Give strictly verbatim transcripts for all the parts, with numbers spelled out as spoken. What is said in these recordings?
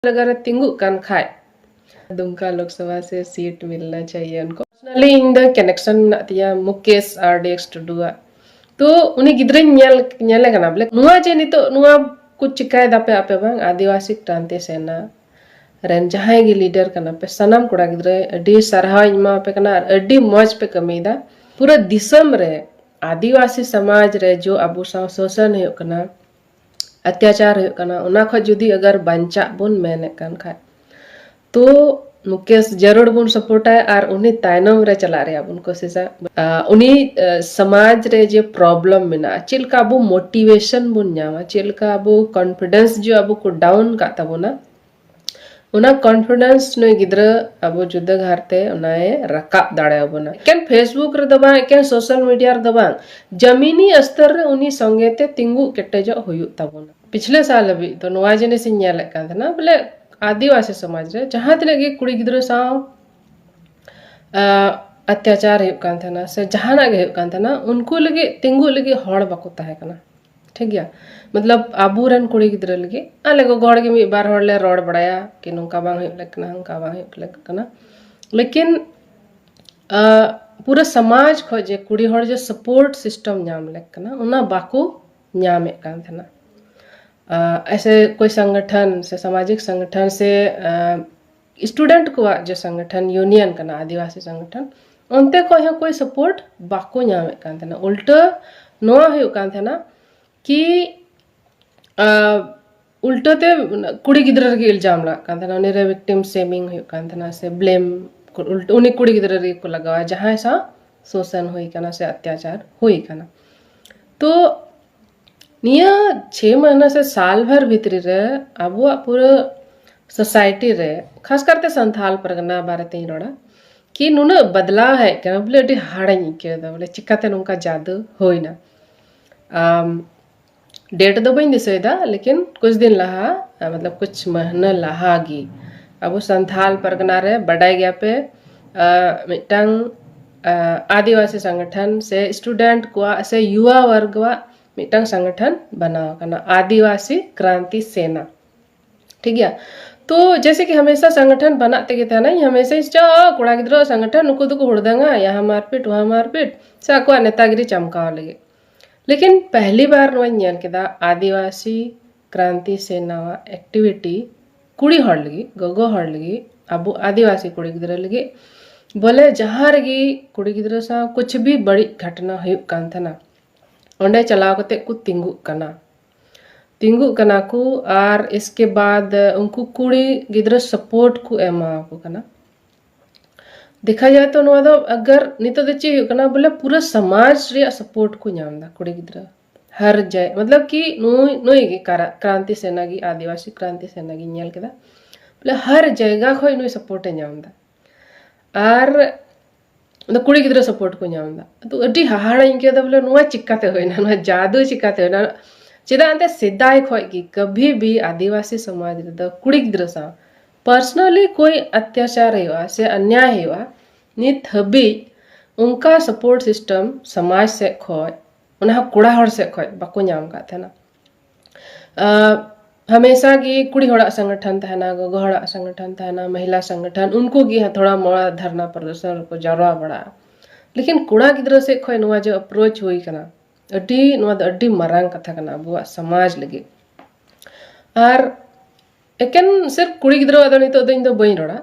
ᱞᱟᱜᱟ ᱨᱮ ᱛᱤᱸᱜᱩᱜ ᱠᱟᱱ ᱠᱷᱟᱡ, ᱫᱩᱢᱠᱟ ᱞᱳᱠᱥᱚᱵᱷᱟ ᱥᱮ ᱥᱤᱴ ᱢᱤᱞᱱᱟ ᱪᱟᱦᱤᱭᱮ ᱩᱱᱠᱩ᱾ ᱯᱟᱨᱥᱚᱱᱟᱞᱤ ᱤᱧ ᱫᱚ ᱠᱟᱱᱮᱠᱥᱚᱱ ᱢᱮᱱᱟᱜ ᱛᱤᱧᱟ ᱢᱩᱠᱮᱥ ᱟᱨ ᱰᱤ ᱮᱠᱥ ᱴᱩᱰᱩᱣᱟᱜ᱾ ᱛᱚ ᱩᱱᱤ ᱜᱤᱫᱽᱨᱟᱹᱧ ᱧᱮᱞ ᱧᱮᱞᱮ ᱠᱟᱱᱟ ᱵᱚᱞᱮ, ᱱᱚᱣᱟ ᱡᱮ ᱱᱤᱛᱚᱜ ᱱᱚᱣᱟ ᱠᱚ ᱪᱤᱠᱟᱭ ᱫᱟᱯᱮ ᱟᱯᱮ ᱵᱟᱝ, ᱟᱹᱫᱤᱵᱟᱹᱥᱤ ᱠᱨᱟᱱᱛᱤ ᱥᱮᱱᱟ ᱨᱮᱱ ᱡᱟᱦᱟᱸᱭ ᱜᱮ ᱞᱤᱰᱟᱨ ᱠᱟᱱᱟ ᱯᱮ, ᱥᱟᱱᱟᱢ ᱠᱚᱲᱟ ᱜᱤᱫᱽᱨᱟᱹ ᱟᱹᱰᱤ ᱥᱟᱨᱦᱟᱣ ᱤᱧ ᱮᱢᱟ ᱯᱮ ᱠᱟᱱᱟ ᱟᱨ ᱟᱹᱰᱤ ᱢᱚᱡᱽ ᱯᱮ ᱠᱟᱹᱢᱤᱭᱮᱫᱟ᱾ ᱯᱩᱨᱟᱹ ᱫᱤᱥᱚᱢ ᱨᱮ ᱟᱹᱫᱤᱵᱟᱹᱥᱤ ᱥᱚᱢᱟᱡᱽ ᱨᱮ ᱡᱚ ᱟᱵᱚ ᱥᱟᱶ ᱥᱳᱥᱚᱱ ᱦᱩᱭᱩᱜ ᱠᱟᱱᱟ, ᱚᱛᱛᱟᱪᱟᱨ ᱦᱩᱭᱩᱜ ᱠᱟᱱᱟ, ᱚᱱᱟ ᱠᱷᱚᱡ ᱡᱩᱫᱤ ᱟᱜᱟᱨ ᱵᱟᱧᱪᱟᱜ ᱵᱚᱱ ᱢᱮᱱᱮᱫ ᱠᱟᱱ ᱠᱷᱟᱡ, ᱛᱚ ᱢᱩᱠᱮᱥ ᱡᱟᱹᱨᱩᱲ ᱵᱚᱱ ᱥᱟᱯᱳᱨᱴᱟ ᱟᱨ ᱩᱱᱤ ᱛᱟᱭᱱᱚᱢ ᱨᱮ ᱪᱟᱞᱟᱜ ᱨᱮᱭᱟᱜ ᱵᱚᱱ ᱠᱳᱥᱤᱥᱟ᱾ ᱟ, ᱩᱱᱤ, ᱟ, ᱥᱚᱢᱟᱡᱽ ᱨᱮ ᱡᱮ ᱯᱨᱚᱵᱞᱮᱢ ᱢᱮᱱᱟᱜᱼᱟ, ᱪᱮᱫ ᱞᱮᱠᱟ ᱟᱵᱚ ᱢᱳᱴᱤᱵᱷᱮᱥᱚᱱ ᱵᱚᱱ ᱧᱟᱢᱟ, ᱪᱮᱫ ᱞᱮᱠᱟ ᱟᱵᱚ ᱠᱚᱱᱯᱷᱤᱰᱮᱱᱥ ᱡᱮ ᱟᱵᱚ ᱠᱚ ᱰᱟᱣᱩᱱ ᱠᱟᱜ ᱛᱟᱵᱚᱱᱟ, ᱚᱱᱟ ᱠᱚᱱᱯᱷᱤᱰᱮᱱᱥ ᱱᱩᱭ ᱜᱤᱫᱽᱨᱟᱹ ᱟᱵᱚ ᱡᱩᱫᱟᱹ ᱫᱷᱟᱨᱛᱮ ᱚᱱᱟᱭ ᱨᱟᱠᱟᱵ ᱫᱟᱲᱮᱭᱟᱵᱚᱱᱟ᱾ ᱮᱠᱮᱱ ᱯᱷᱮᱥᱵᱩᱠ ᱨᱮᱫᱚ ᱵᱟᱝ, ᱮᱠᱮᱱ ᱥᱳᱥᱟᱞ ᱢᱤᱰᱤᱭᱟ ᱨᱮᱫᱚ ᱵᱟᱝ, ᱡᱟᱢᱤᱱᱤ ᱥᱛᱚᱨ ᱨᱮ ᱩᱱᱤ ᱥᱚᱸᱜᱮ ᱛᱮ ᱛᱤᱸᱜᱩ ᱠᱮᱴᱮᱡᱚᱜ ᱦᱩᱭᱩᱜ ᱛᱟᱵᱚᱱᱟ᱾ ᱯᱤᱪᱷᱞᱮ ᱥᱟᱞ ᱦᱟᱹᱵᱤᱡ ᱫᱚ ᱱᱚᱣᱟ ᱡᱤᱱᱤᱥ ᱤᱧ ᱧᱮᱞᱮᱫ ᱠᱟᱱ ᱛᱟᱦᱮᱱᱟ, ᱵᱚᱞᱮ ᱟᱹᱫᱤᱵᱟᱹᱥᱤ ᱥᱚᱢᱟᱡᱽ ᱨᱮ ᱡᱟᱦᱟᱸ ᱛᱤᱱᱟᱹᱜ ᱜᱮ ᱠᱩᱲᱤ ᱜᱤᱫᱽᱨᱟᱹ ᱥᱟᱶ, ᱟ, ᱚᱛᱛᱟᱪᱟᱨ ᱦᱩᱭᱩᱜ ᱠᱟᱱ ᱛᱟᱦᱮᱱᱟ ᱥᱮ ᱡᱟᱦᱟᱱᱟᱜ ᱜᱮ ᱦᱩᱭᱩᱜ ᱠᱟᱱ ᱛᱟᱦᱮᱱᱟ, ᱩᱱᱠᱩ ᱞᱟᱹᱜᱤᱫ ᱛᱤᱸᱜᱩ ᱞᱟᱹᱜᱤᱫ ᱦᱚᱲ ᱵᱟᱠᱚ ᱛᱟᱦᱮᱸ ᱠᱟᱱᱟ᱾ ᱴᱷᱤᱠ ᱜᱮᱭᱟ, ᱢᱚᱛᱞᱚᱵ ᱟᱵᱚᱨᱮᱱ ᱠᱩᱲᱤ ᱜᱤᱫᱽᱨᱟᱹ ᱞᱟᱹᱜᱤᱫ ᱟᱞᱮ ᱜᱚᱜᱚ ᱦᱚᱲ ᱜᱮ ᱢᱤᱫ ᱵᱟᱨ ᱦᱚᱲ ᱞᱮ ᱨᱚᱲ ᱵᱟᱲᱟᱭᱟ ᱠᱤ ᱱᱚᱝᱠᱟ ᱵᱟᱝ ᱦᱩᱭᱩᱜ ᱞᱮᱠ ᱠᱟᱱᱟ, ᱦᱟᱱᱠᱟ ᱵᱟᱝ ᱦᱩᱭᱩᱜ ᱞᱮᱠ ᱠᱟᱱᱟ, ᱞᱮᱠᱤᱱ ᱟ, ᱯᱩᱨᱟᱹ ᱥᱚᱢᱟᱡᱽ ᱠᱷᱚᱡ ᱡᱮ ᱠᱩᱲᱤ ᱦᱚᱲ ᱡᱮ ᱥᱟᱯᱳᱨᱴ ᱥᱤᱥᱴᱮᱢ ᱧᱟᱢ ᱞᱮᱠ ᱠᱟᱱᱟ, ᱚᱱᱟ ᱵᱟᱠᱚ ᱧᱟᱢᱮᱫ ᱠᱟᱱ ᱛᱟᱦᱮᱱᱟ᱾ ᱟ, ᱮᱥᱮ ᱠᱳᱭ ᱥᱚᱝᱜᱚᱴᱷᱚᱱ ᱥᱮ ᱥᱟᱢᱟᱡᱤᱠ ᱥᱚᱝᱜᱚᱴᱷᱚᱱ ᱥᱮ, ᱟ, ᱥᱴᱩᱰᱮᱱᱴ ᱠᱚᱣᱟᱜ ᱡᱮ ᱥᱚᱝᱜᱚᱴᱷᱚᱱ, ᱭᱩᱱᱤᱭᱚᱱ ᱠᱟᱱᱟ ᱟᱹᱫᱤᱵᱟᱹᱥᱤ ᱥᱚᱝᱜᱚᱴᱷᱚᱱ, ᱚᱱᱛᱮ ᱠᱷᱚᱡ ᱦᱚᱸ ᱠᱳᱭ ᱥᱟᱯᱳᱨᱴ ᱵᱟᱠᱚ ᱧᱟᱢᱮᱫ ᱠᱟᱱ ᱛᱟᱦᱮᱱᱟ᱾ ᱩᱞᱴᱟᱹ ᱱᱚᱣᱟ ᱦᱩᱭᱩᱜ ᱠᱟᱱ ᱛᱟᱦᱮᱱᱟ ᱠᱤ, ᱟ, ᱩᱞᱴᱟᱹ ᱛᱮ ᱠᱩᱲᱤ ᱜᱤᱫᱽᱨᱟᱹ ᱨᱮᱜᱮ ᱤᱞᱡᱟᱢ ᱞᱟᱜᱟᱜ ᱠᱟᱱ ᱛᱟᱦᱮᱱᱟ, ᱩᱱᱤ ᱨᱮ ᱵᱷᱤᱠᱴᱤᱢ ᱥᱮᱢᱤᱝ ᱦᱩᱭᱩᱜ ᱠᱟᱱ ᱛᱟᱦᱮᱱᱟ ᱥᱮ ᱵᱞᱮᱢ, ᱩᱱᱤ ᱠᱩᱲᱤ ᱜᱤᱫᱽᱨᱟᱹ ᱨᱮᱜᱮ ᱠᱚ ᱞᱟᱜᱟᱣᱟ ᱡᱟᱦᱟᱸᱭ ᱥᱟᱶ ᱥᱳᱥᱟᱱ ᱦᱩᱭ ᱠᱟᱱᱟ ᱥᱮ ᱚᱛᱛᱟᱪᱟᱨ ᱦᱩᱭ ᱠᱟᱱᱟ᱾ ᱛᱚ ᱱᱤᱭᱟᱹ ᱪᱷᱮ ᱢᱟᱦᱱᱟ ᱥᱮ ᱥᱟᱞ ᱵᱷᱟᱨ ᱵᱷᱤᱛᱨᱤ ᱨᱮ ᱟᱵᱚᱣᱟᱜ ᱯᱩᱨᱟᱹ ᱥᱳᱥᱟᱭᱴᱤ ᱨᱮ, ᱠᱷᱟᱥ ᱠᱟᱨᱛᱮ ᱥᱟᱱᱛᱷᱟᱞ ᱯᱟᱨᱜᱟᱱᱟ ᱵᱟᱨᱮᱛᱤᱧ ᱨᱚᱲᱟ, ᱠᱤ ᱱᱩᱱᱟᱹᱜ ᱵᱟᱫᱞᱟᱣ ᱦᱮᱡ ᱠᱟᱱᱟ, ᱵᱚᱞᱮ ᱟᱹᱰᱤ ᱦᱟᱦᱟᱲᱟᱧ ᱟᱹᱭᱠᱟᱹᱣ ᱮᱫᱟ, ᱵᱚᱞᱮ ᱪᱤᱠᱟᱛᱮ ᱱᱚᱝᱠᱟ ᱡᱟᱫᱩ ᱦᱩᱭᱱᱟ᱾ ᱟᱢ, ᱰᱮᱴ ᱫᱚ ᱵᱟᱹᱧ ᱫᱤᱥᱟᱹᱭᱮᱫᱟ, ᱞᱮᱠᱤᱱ ᱠᱩᱪ ᱫᱤᱱ ᱞᱟᱦᱟ, ᱟ, ᱢᱚᱛᱞᱚᱵ ᱠᱩᱪ ᱢᱟᱦᱱᱟ ᱞᱟᱦᱟ ᱜᱮ ᱟᱵᱚ ᱥᱟᱱᱛᱷᱟᱞ ᱯᱟᱨᱜᱟᱱᱟ ᱨᱮ, ᱵᱟᱰᱟᱭ ᱜᱮᱭᱟ ᱯᱮ, ᱟ, ᱢᱤᱫᱴᱟᱝ, ᱟ, ᱟᱹᱫᱤᱵᱟᱹᱥᱤ ᱥᱚᱝᱜᱚᱴᱷᱚᱱ ᱥᱮ ᱥᱴᱩᱰᱮᱱᱴ ᱠᱚᱣᱟᱜ ᱥᱮ ᱭᱩᱣᱟ ᱣᱟᱨᱜᱽ ᱣᱟᱜ ᱢᱤᱫᱴᱟᱝ ᱥᱚᱝᱜᱚᱴᱷᱚᱱ ᱵᱮᱱᱟᱣ ᱟᱠᱟᱱᱟ, ᱟᱹᱫᱤᱵᱟᱹᱥᱤ ᱠᱨᱟᱱᱛᱤ ᱥᱮᱱᱟ᱾ ᱴᱷᱤᱠ ᱜᱮᱭᱟ᱾ ᱛᱚ ᱡᱮᱭᱥᱮ ᱠᱤ ᱦᱟᱢᱮᱥᱟ ᱥᱚᱝᱜᱚᱴᱷᱚᱱ ᱵᱟᱱᱟᱜ ᱛᱮᱜᱮ ᱛᱟᱦᱮᱱᱟ, ᱤᱧ ᱦᱟᱢᱮᱥᱟᱧ ᱥᱚᱪᱟ ᱠᱚᱲᱟ ᱜᱤᱫᱽᱨᱟᱹ ᱥᱚᱝᱜᱚᱴᱷᱚᱱ, ᱱᱩᱠᱩ ᱫᱚᱠᱚ ᱦᱩᱲᱫᱟᱝᱟ, ᱭᱟᱦᱟ ᱢᱟᱨᱯᱤᱴ ᱣᱟᱦᱟ ᱢᱟᱨᱯᱤᱴ, ᱥᱮ ᱟᱠᱚᱣᱟᱜ ᱱᱮᱛᱟᱜᱤᱨᱤ ᱪᱟᱢᱠᱟᱣ ᱞᱟᱹᱜᱤᱫ᱾ ᱞᱮᱠᱤᱱ ᱯᱮᱦᱞᱤ ᱵᱟᱨ ᱱᱚᱣᱟᱧ ᱧᱮᱞ ᱠᱮᱫᱟ ᱟᱹᱫᱤᱵᱟᱹᱥᱤ ᱠᱨᱟᱱᱛᱤ ᱥᱮᱱᱟᱣᱟᱜ ᱮᱠᱴᱤᱵᱷᱤᱴᱤ ᱠᱩᱲᱤ ᱦᱚᱲ ᱞᱟᱹᱜᱤᱫ, ᱜᱚᱜᱚ ᱦᱚᱲ ᱞᱟᱹᱜᱤᱫ, ᱟᱵᱚ ᱟᱹᱫᱤᱵᱟᱹᱥᱤ ᱠᱩᱲᱤ ᱜᱤᱫᱽᱨᱟᱹ ᱞᱟᱹᱜᱤᱫ, ᱵᱚᱞᱮ ᱡᱟᱦᱟᱸ ᱨᱮᱜᱮ ᱠᱩᱲᱤ ᱜᱤᱫᱽᱨᱟᱹ ᱥᱟᱶ ᱠᱩᱪ ᱵᱷᱤ ᱵᱟᱹᱲᱤᱡ ᱜᱷᱚᱴᱱᱟ ᱦᱩᱭᱩᱜ ᱠᱟᱱ ᱛᱟᱦᱮᱱᱟ, ᱚᱸᱰᱮ ᱪᱟᱞᱟᱣ ᱠᱟᱛᱮ ᱠᱚ ᱛᱤᱸᱜᱩᱜ ᱠᱟᱱᱟ, ᱛᱤᱸᱜᱩᱜ ᱠᱟᱱᱟ ᱠᱚ᱾ ᱟᱨ ᱤᱥᱠᱮ ᱵᱟᱫ ᱩᱱᱠᱩ ᱠᱩᱲᱤ ᱜᱤᱫᱽᱨᱟᱹ ᱥᱟᱯᱳᱨᱴ ᱠᱚ ᱮᱢᱟ ᱠᱚ ᱠᱟᱱᱟ᱾ ᱫᱮᱠᱷᱟ ᱡᱟᱭ ᱛᱚ ᱱᱚᱣᱟ ᱫᱚ ᱟᱜᱟᱨ ᱱᱤᱛᱚᱜ ᱫᱚ ᱪᱮᱫ ᱦᱩᱭᱩᱜ ᱠᱟᱱᱟ, ᱵᱚᱞᱮ ᱯᱩᱨᱟᱹ ᱥᱚᱢᱟᱡᱽ ᱨᱮᱭᱟᱜ ᱥᱟᱯᱳᱨᱴ ᱠᱚ ᱧᱟᱢ ᱮᱫᱟ ᱠᱩᱲᱤ ᱜᱤᱫᱽᱨᱟᱹ᱾ ᱦᱟᱨ ᱡᱟᱭ ᱢᱚᱛᱞᱚᱵ ᱠᱤ ᱱᱩᱭ ᱱᱩᱭ ᱜᱮ ᱠᱟᱨᱟ-, ᱠᱨᱟᱱᱛᱤ ᱥᱮᱱᱟ ᱜᱮ, ᱟᱹᱫᱤᱵᱟᱹᱥᱤ ᱠᱨᱟᱱᱛᱤ ᱥᱮᱱᱟ ᱜᱮᱧ ᱧᱮᱞ ᱠᱮᱫᱟ, ᱵᱚᱞᱮ ᱦᱟᱨ ᱡᱟᱭᱜᱟ ᱠᱷᱚᱱ ᱱᱩᱭ ᱥᱟᱯᱳᱨᱴ ᱮ ᱧᱟᱢ ᱮᱫᱟ᱾ ᱟᱨ ᱟᱫᱚ ᱠᱩᱲᱤ ᱜᱤᱫᱽᱨᱟᱹ ᱥᱟᱯᱳᱨᱴ ᱠᱚ ᱧᱟᱢ ᱮᱫᱟ᱾ ᱟᱫᱚ ᱟᱹᱰᱤ ᱦᱟᱦᱟᱲᱟᱧ ᱟᱹᱭᱠᱟᱹᱣ ᱮᱫᱟ, ᱵᱚᱞᱮ ᱱᱚᱣᱟ ᱪᱤᱠᱟᱛᱮ ᱦᱩᱭᱱᱟ, ᱱᱚᱣᱟ ᱡᱟᱫᱩ ᱪᱤᱠᱟᱛᱮ ᱦᱩᱭᱱᱟ? ᱪᱮᱫᱟᱜ ᱮᱱᱛᱮ ᱥᱮᱫᱟᱭ ᱠᱷᱚᱱ ᱜᱮ ᱠᱟᱵᱷᱤ ᱵᱷᱤ ᱟᱹᱫᱤᱵᱟᱹᱥᱤ ᱥᱚᱢᱟᱡᱽ ᱨᱮᱫᱚ ᱠᱩᱲᱤ ᱜᱤᱫᱽᱨᱟᱹ ᱥᱟᱶ ᱯᱟᱨᱥᱚᱱᱟᱞᱤ ᱠᱚᱭ ᱚᱛᱛᱟᱪᱟᱨ ᱦᱩᱭᱩᱜᱼᱟ ᱥᱮ ᱚᱱᱱᱭᱟᱭ ᱦᱩᱭᱩᱜᱼᱟ, ᱱᱤᱛ ᱦᱟᱹᱵᱤᱡ ᱚᱱᱠᱟ ᱥᱟᱯᱳᱨᱴ ᱥᱤᱥᱴᱮᱢ ᱥᱚᱢᱟᱡᱽ ᱥᱮᱫ ᱠᱷᱚᱱ, ᱚᱱᱟ ᱦᱚᱸ ᱠᱚᱲᱟ ᱦᱚᱲ ᱥᱮᱫ ᱠᱷᱚᱱ ᱵᱟᱠᱚ ᱧᱟᱢ ᱟᱠᱟᱫ ᱛᱟᱦᱮᱱᱟ᱾ ᱟᱨ ᱦᱟᱢᱮᱥᱟ ᱜᱮ ᱠᱩᱲᱤ ᱦᱚᱲᱟᱜ ᱥᱚᱝᱜᱚᱴᱷᱚᱱ ᱛᱟᱦᱮᱱᱟ, ᱜᱚᱜᱚ ᱦᱚᱲᱟᱜ ᱥᱚᱝᱜᱚᱴᱷᱚᱱ ᱛᱟᱦᱮᱱᱟ, ᱢᱚᱦᱤᱞᱟ ᱥᱚᱝᱜᱚᱴᱷᱚᱱ, ᱩᱱᱠᱩ ᱜᱮ ᱦᱟᱸᱜ ᱛᱷᱚᱲᱟ ᱢᱚᱲᱟ ᱫᱷᱟᱨᱱᱟ ᱯᱨᱚᱫᱚᱨᱥᱚᱱ ᱨᱮᱠᱚ ᱡᱟᱣᱨᱟ ᱵᱟᱲᱟᱜᱼᱟ᱾ ᱞᱮᱠᱤᱱ ᱠᱚᱲᱟ ᱜᱤᱫᱽᱨᱟᱹ ᱥᱮᱫ ᱠᱷᱚᱱ ᱱᱚᱣᱟ ᱡᱮ ᱟᱯᱨᱳᱪ ᱦᱩᱭ ᱠᱟᱱᱟ, ᱟᱹᱰᱤ, ᱱᱚᱣᱟ ᱫᱚ ᱟᱹᱰᱤ ᱢᱟᱨᱟᱝ ᱠᱟᱛᱷᱟ ᱠᱟᱱᱟ ᱟᱵᱚᱣᱟᱜ ᱥᱚᱢᱟᱡᱽ ᱞᱟᱹᱜᱤᱫ᱾ ᱟᱨ ᱮᱠᱮᱱ ᱥᱤᱨᱯ ᱠᱩᱲᱤ ᱜᱤᱫᱽᱨᱟᱹᱣᱟᱜ ᱫᱚ ᱱᱤᱛᱚᱜ ᱫᱚ ᱤᱧ ᱫᱚ ᱵᱟᱹᱧ ᱨᱚᱲᱟ,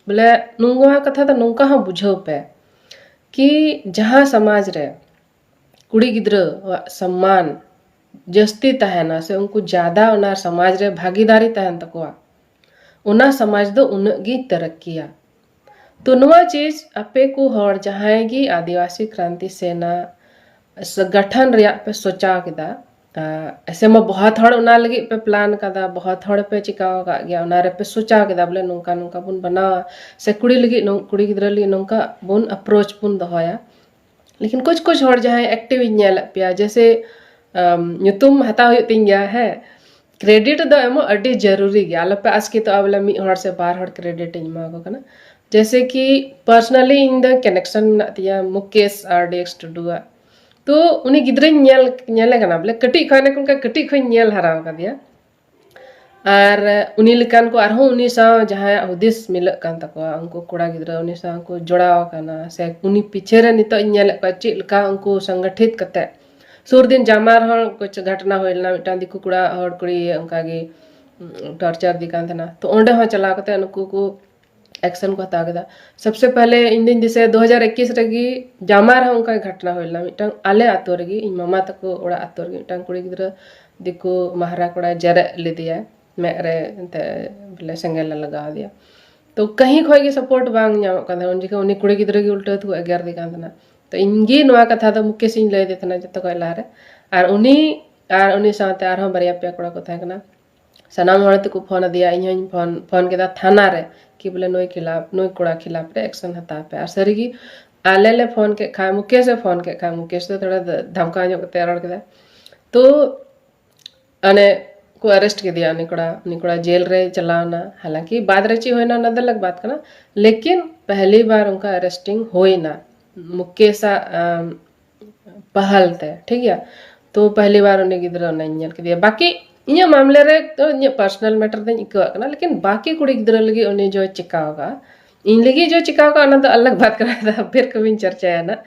ᱵᱚᱞᱮ ᱱᱚᱣᱟ ᱠᱟᱛᱷᱟ ᱫᱚ ᱱᱚᱝᱠᱟ ᱦᱚᱸ ᱵᱩᱡᱷᱟᱹᱣ ᱯᱮ ᱠᱤ ᱡᱟᱦᱟᱸ ᱥᱚᱢᱟᱡᱽ ᱨᱮ ᱠᱩᱲᱤ ᱜᱤᱫᱽᱨᱟᱹᱣᱟᱜ ᱥᱚᱢᱢᱟᱱ ᱡᱟᱹᱥᱛᱤ ᱛᱟᱦᱮᱱᱟ ᱥᱮ ᱩᱱᱠᱩ ᱡᱟᱫᱟ ᱚᱱᱟ ᱥᱚᱢᱟᱡᱽ ᱨᱮ ᱵᱷᱟᱜᱤᱫᱟᱨᱤ ᱛᱟᱦᱮᱱ ᱛᱟᱠᱚᱣᱟ, ᱚᱱᱟ ᱥᱚᱢᱟᱡᱽ ᱫᱚ ᱩᱱᱟᱹᱜ ᱜᱮ ᱛᱟᱨᱟᱠᱠᱤᱭᱟ᱾ ᱛᱚ ᱱᱚᱣᱟ ᱪᱤᱡᱽ ᱟᱯᱮ ᱠᱚ ᱦᱚᱲ ᱡᱟᱦᱟᱸᱭ ᱜᱮ ᱟᱹᱫᱤᱵᱟᱹᱥᱤ ᱠᱨᱟᱱᱛᱤ ᱥᱮᱱᱟ ᱥᱚᱝᱜᱚᱴᱷᱚᱱ ᱨᱮᱭᱟᱜ ᱯᱮ ᱥᱚᱪᱟᱣ ᱠᱮᱫᱟ, ᱟ, ᱮᱥᱮ ᱢᱟ ᱵᱚᱦᱚᱛ ᱦᱚᱲ ᱚᱱᱟ ᱞᱟᱹᱜᱤᱫ ᱯᱮ ᱯᱞᱟᱱ ᱠᱟᱫᱟ, ᱵᱚᱦᱚᱛ ᱦᱚᱲ ᱯᱮ ᱪᱤᱠᱟᱣ ᱟᱠᱟᱫ ᱜᱮᱭᱟ, ᱚᱱᱟ ᱨᱮᱯᱮ ᱥᱚᱪᱟᱣ ᱠᱮᱫᱟ ᱵᱚᱞᱮ ᱱᱚᱝᱠᱟ ᱱᱚᱝᱠᱟ ᱵᱚᱱ ᱵᱮᱱᱟᱣᱟ ᱥᱮ ᱠᱩᱲᱤ ᱞᱟᱹᱜᱤᱫ ᱱᱚᱝ-, ᱠᱩᱲᱤ ᱜᱤᱫᱽᱨᱟᱹ ᱞᱟᱹᱜᱤᱫ ᱱᱚᱝᱠᱟ ᱵᱚᱱ ᱟᱯᱨᱳᱪ ᱵᱚᱱ ᱫᱚᱦᱚᱭᱟ᱾ ᱞᱮᱠᱤᱱ ᱠᱩᱪ ᱠᱩᱪ ᱦᱚᱲ ᱡᱟᱦᱟᱸᱭ ᱮᱠᱴᱤᱵᱷ ᱤᱧ ᱧᱮᱞᱮᱫ ᱯᱮᱭᱟ, ᱡᱮᱭᱥᱮ, ᱟᱢ, ᱧᱩᱛᱩᱢ ᱦᱟᱛᱟᱣ ᱦᱩᱭᱩᱜ ᱛᱤᱧ ᱜᱮᱭᱟ, ᱦᱮᱸ, ᱠᱨᱮᱰᱤᱴ ᱫᱚ ᱮᱢᱚᱜ ᱟᱹᱰᱤ ᱡᱟᱹᱨᱩᱨᱤ ᱜᱮᱭᱟ, ᱟᱞᱚᱯᱮ ᱟᱥᱠᱮᱛᱚᱜᱼᱟ ᱵᱚᱞᱮ ᱢᱤᱫ ᱦᱚᱲ ᱥᱮ ᱵᱟᱨ ᱦᱚᱲ ᱠᱨᱮᱰᱤᱴ ᱤᱧ ᱮᱢᱟ ᱠᱚ ᱠᱟᱱᱟ᱾ ᱡᱮᱭᱥᱮ ᱠᱤ ᱯᱟᱨᱥᱚᱱᱟᱞᱤ ᱤᱧ ᱫᱚ ᱠᱟᱱᱮᱠᱥᱚᱱ ᱢᱮᱱᱟᱜ ᱛᱤᱧᱟ ᱢᱩᱠᱮᱥ ᱟᱨ ᱰᱤ ᱮᱠᱥ ᱴᱩᱰᱩᱣᱟᱜ᱾ ᱛᱚ ᱩᱱᱤ ᱜᱤᱫᱽᱨᱟᱹᱧ ᱧᱮᱞ, ᱧᱮᱞᱮ ᱠᱟᱱᱟ ᱵᱚᱞᱮ ᱠᱟᱹᱴᱤᱡ ᱠᱷᱚᱱ, ᱚᱱᱮ ᱠᱚ ᱚᱱᱠᱟ ᱠᱟᱹᱴᱤᱡ ᱠᱷᱚᱱ ᱧᱮᱞ ᱦᱟᱨᱟ ᱟᱠᱟᱫᱮᱭᱟ᱾ ᱟᱨ ᱩᱱᱤ ᱞᱮᱠᱟᱱ ᱠᱚ ᱟᱨᱦᱚᱸ ᱩᱱᱤ ᱥᱟᱶ ᱡᱟᱦᱟᱸᱭᱟᱜ ᱦᱩᱫᱤᱥ ᱢᱤᱞᱟᱹᱜ ᱠᱟᱱ ᱛᱟᱠᱚᱣᱟ, ᱩᱱᱠᱩ ᱠᱚᱲᱟ ᱜᱤᱫᱽᱨᱟᱹ ᱩᱱᱤ ᱥᱟᱶ ᱠᱚ ᱡᱚᱲᱟᱣ ᱟᱠᱟᱱᱟ, ᱥᱮ ᱩᱱᱤ ᱯᱤᱪᱷᱮ ᱨᱮ ᱱᱤᱛᱚᱜ ᱤᱧ ᱧᱮᱞᱮᱫ ᱠᱚᱣᱟ ᱪᱮᱫ ᱞᱮᱠᱟ ᱩᱱᱠᱩ ᱥᱚᱝᱜᱚᱴᱷᱤᱛ ᱠᱟᱛᱮ᱾ ᱥᱩᱨ ᱫᱤᱱ ᱡᱟᱢᱟ ᱨᱮᱦᱚᱸ ᱠᱩᱪ ᱜᱷᱚᱴᱱᱟ ᱦᱩᱭ ᱞᱮᱱᱟ, ᱢᱤᱫᱴᱟᱝ ᱫᱤᱠᱩ ᱠᱚᱲᱟ ᱦᱚᱲ ᱠᱩᱲᱤ ᱚᱱᱠᱟᱜᱮ ᱴᱚᱨᱪᱟᱨ ᱫᱤ ᱠᱟᱱ ᱛᱟᱦᱮᱱᱟ᱾ ᱛᱚ ᱚᱸᱰᱮ ᱦᱚᱸ ᱪᱟᱞᱟᱣ ᱠᱟᱛᱮ ᱱᱩᱠᱩ ᱠᱚ ᱮᱠᱥᱮᱱ ᱠᱚ ᱦᱟᱛᱟᱣ ᱠᱮᱫᱟ᱾ ᱥᱚᱵᱥᱮ ᱯᱟᱦᱞᱮ ᱤᱧ ᱫᱩᱧ ᱫᱤᱥᱟᱹᱭᱟ ᱫᱩ ᱦᱟᱡᱟᱨ ᱮᱠᱩᱥ ᱨᱮᱜᱮ ᱡᱟᱢᱟ ᱨᱮᱦᱚᱸ ᱚᱱᱠᱟ ᱜᱷᱚᱴᱱᱟ ᱦᱩᱭ ᱞᱮᱱᱟ, ᱢᱤᱫᱴᱟᱝ ᱟᱞᱮ ᱟᱛᱳ ᱨᱮᱜᱮ, ᱤᱧ ᱢᱟᱢᱟ ᱛᱟᱠᱚ ᱚᱲᱟᱜ ᱟᱛᱳ ᱨᱮᱜᱮ ᱢᱤᱫᱴᱟᱝ ᱠᱩᱲᱤ ᱜᱤᱫᱽᱨᱟᱹ ᱫᱤᱠᱩ ᱢᱟᱦᱨᱟ ᱠᱚᱲᱟᱭ ᱡᱮᱨᱮᱫ ᱞᱮᱫᱮᱭᱟ, ᱢᱮᱫ ᱨᱮ ᱮᱱᱛᱮ ᱵᱚᱞᱮ ᱥᱮᱸᱜᱮᱞ ᱞᱮ ᱞᱟᱜᱟᱣ ᱟᱫᱮᱭᱟ᱾ ᱛᱚ ᱠᱟᱹᱦᱤ ᱠᱷᱚᱡ ᱜᱮ ᱥᱟᱯᱳᱨᱴ ᱵᱟᱝ ᱧᱟᱢᱚᱜ ᱠᱟᱱ ᱛᱟᱦᱮᱱᱟ᱾ ᱩᱱ ᱡᱚᱠᱷᱚᱱ ᱩᱱᱤ ᱠᱩᱲᱤ ᱜᱤᱫᱽᱨᱟᱹ ᱜᱮ ᱩᱞᱴᱟᱹ ᱛᱮᱠᱚ ᱮᱜᱮᱨ ᱫᱮ ᱠᱟᱱ ᱛᱟᱦᱮᱱᱟ᱾ ᱛᱚ ᱤᱧ ᱜᱮ ᱱᱚᱣᱟ ᱠᱟᱛᱷᱟ ᱫᱚ ᱢᱩᱠᱮᱥ ᱤᱧ ᱞᱟᱹᱭ ᱟᱫᱮ ᱛᱟᱦᱮᱱᱟ ᱡᱚᱛᱚ ᱠᱷᱚᱡ ᱞᱟᱦᱟᱨᱮ᱾ ᱟᱨ ᱩᱱᱤ ᱟᱨ ᱩᱱᱤ ᱥᱟᱶᱛᱮ ᱟᱨᱦᱚᱸ ᱵᱟᱨᱭᱟ ᱯᱮᱭᱟ ᱠᱚᱲᱟ ᱠᱚ ᱛᱟᱦᱮᱸ ᱠᱟᱱᱟ᱾ ᱥᱟᱱᱟᱢ ᱦᱚᱲ ᱛᱮᱠᱚ ᱯᱷᱳᱱ ᱟᱫᱮᱭᱟ, ᱤᱧ ᱦᱚᱧ ᱯᱷᱳᱱ ᱯᱷᱳᱱ ᱠᱮᱫᱟ ᱛᱷᱟᱱᱟ ᱨᱮ, ᱠᱤ ᱵᱚᱞᱮ ᱱᱩᱭ ᱠᱷᱤᱞᱟᱯ, ᱱᱩᱭ ᱠᱚᱲᱟ ᱠᱷᱤᱞᱟᱯ ᱨᱮ ᱮᱠᱥᱮᱱ ᱦᱟᱛᱟᱣ ᱯᱮ᱾ ᱟᱨ ᱥᱟᱹᱨᱤᱜᱮ ᱟᱞᱮ ᱞᱮ ᱯᱷᱳᱱ ᱠᱮᱫ ᱠᱷᱟᱱ, ᱢᱩᱠᱮᱥ ᱮ ᱯᱷᱳᱱ ᱠᱮᱫ ᱠᱷᱟᱱ, ᱢᱩᱠᱮᱥ ᱫᱚ ᱛᱷᱚᱲᱟ ᱫᱷᱟᱢᱠᱟᱣ ᱧᱚᱜ ᱠᱟᱛᱮ ᱨᱚᱲ ᱠᱮᱫᱟ᱾ ᱛᱚ ᱚᱱᱮ ᱠᱚ ᱟᱨᱮᱥᱴ ᱠᱮᱫᱮᱭᱟ ᱩᱱᱤ ᱠᱚᱲᱟ, ᱩᱱᱤ ᱠᱚᱲᱟ ᱡᱮᱞ ᱨᱮ ᱪᱟᱞᱟᱣ ᱮᱱᱟ᱾ ᱦᱟᱞᱟᱝᱠᱤ ᱵᱟᱫ ᱨᱮ ᱪᱮᱫ ᱦᱩᱭᱱᱟ ᱚᱱᱟ ᱫᱚ ᱟᱞᱟᱜᱽ ᱵᱟᱛ ᱠᱟᱱᱟ, ᱞᱮᱠᱤᱱ ᱯᱮᱦᱞᱤ ᱵᱟᱨ ᱚᱱᱠᱟ ᱟᱨᱮᱥᱴᱤᱝ ᱦᱩᱭᱱᱟ ᱢᱩᱠᱮᱥᱟᱜ ᱟᱢ, ᱯᱟᱦᱟᱞ ᱛᱮ, ᱴᱷᱤᱠ ᱜᱮᱭᱟ᱾ ᱛᱚ ᱯᱮᱦᱞᱤ ᱵᱟᱨ ᱩᱱᱤ ᱜᱤᱫᱽᱨᱟᱹ ᱚᱱᱟᱧ ᱧᱮᱞ ᱠᱮᱫᱮᱭᱟ᱾ ᱵᱟᱠᱤ ᱤᱧᱟᱹᱜ ᱢᱟᱢᱞᱮ ᱨᱮ ᱛᱚ ᱤᱧᱟᱹᱜ ᱯᱟᱨᱥᱚᱱᱟᱞ ᱢᱮᱴᱟᱨ ᱫᱚᱧ ᱟᱹᱭᱠᱟᱹᱣᱟᱜ ᱠᱟᱱᱟ, ᱞᱮᱠᱤᱱ ᱵᱟᱠᱤ ᱠᱩᱲᱤ ᱜᱤᱫᱽᱨᱟᱹ ᱞᱟᱹᱜᱤᱫ ᱩᱱᱤ ᱡᱚᱭ ᱪᱤᱠᱟᱣ ᱟᱠᱟᱫᱼᱟ, ᱤᱧ ᱞᱟᱹᱜᱤᱫ ᱡᱚᱭ ᱪᱤᱠᱟᱣ ᱟᱠᱟᱫᱼᱟ ᱚᱱᱟ ᱫᱚ ᱟᱞᱟᱜᱽ ᱵᱟᱛ ᱠᱟᱱᱟ, ᱯᱷᱤᱨ ᱠᱚᱵᱤᱧ ᱪᱟᱨᱪᱟᱭᱟ ᱱᱟᱜ᱾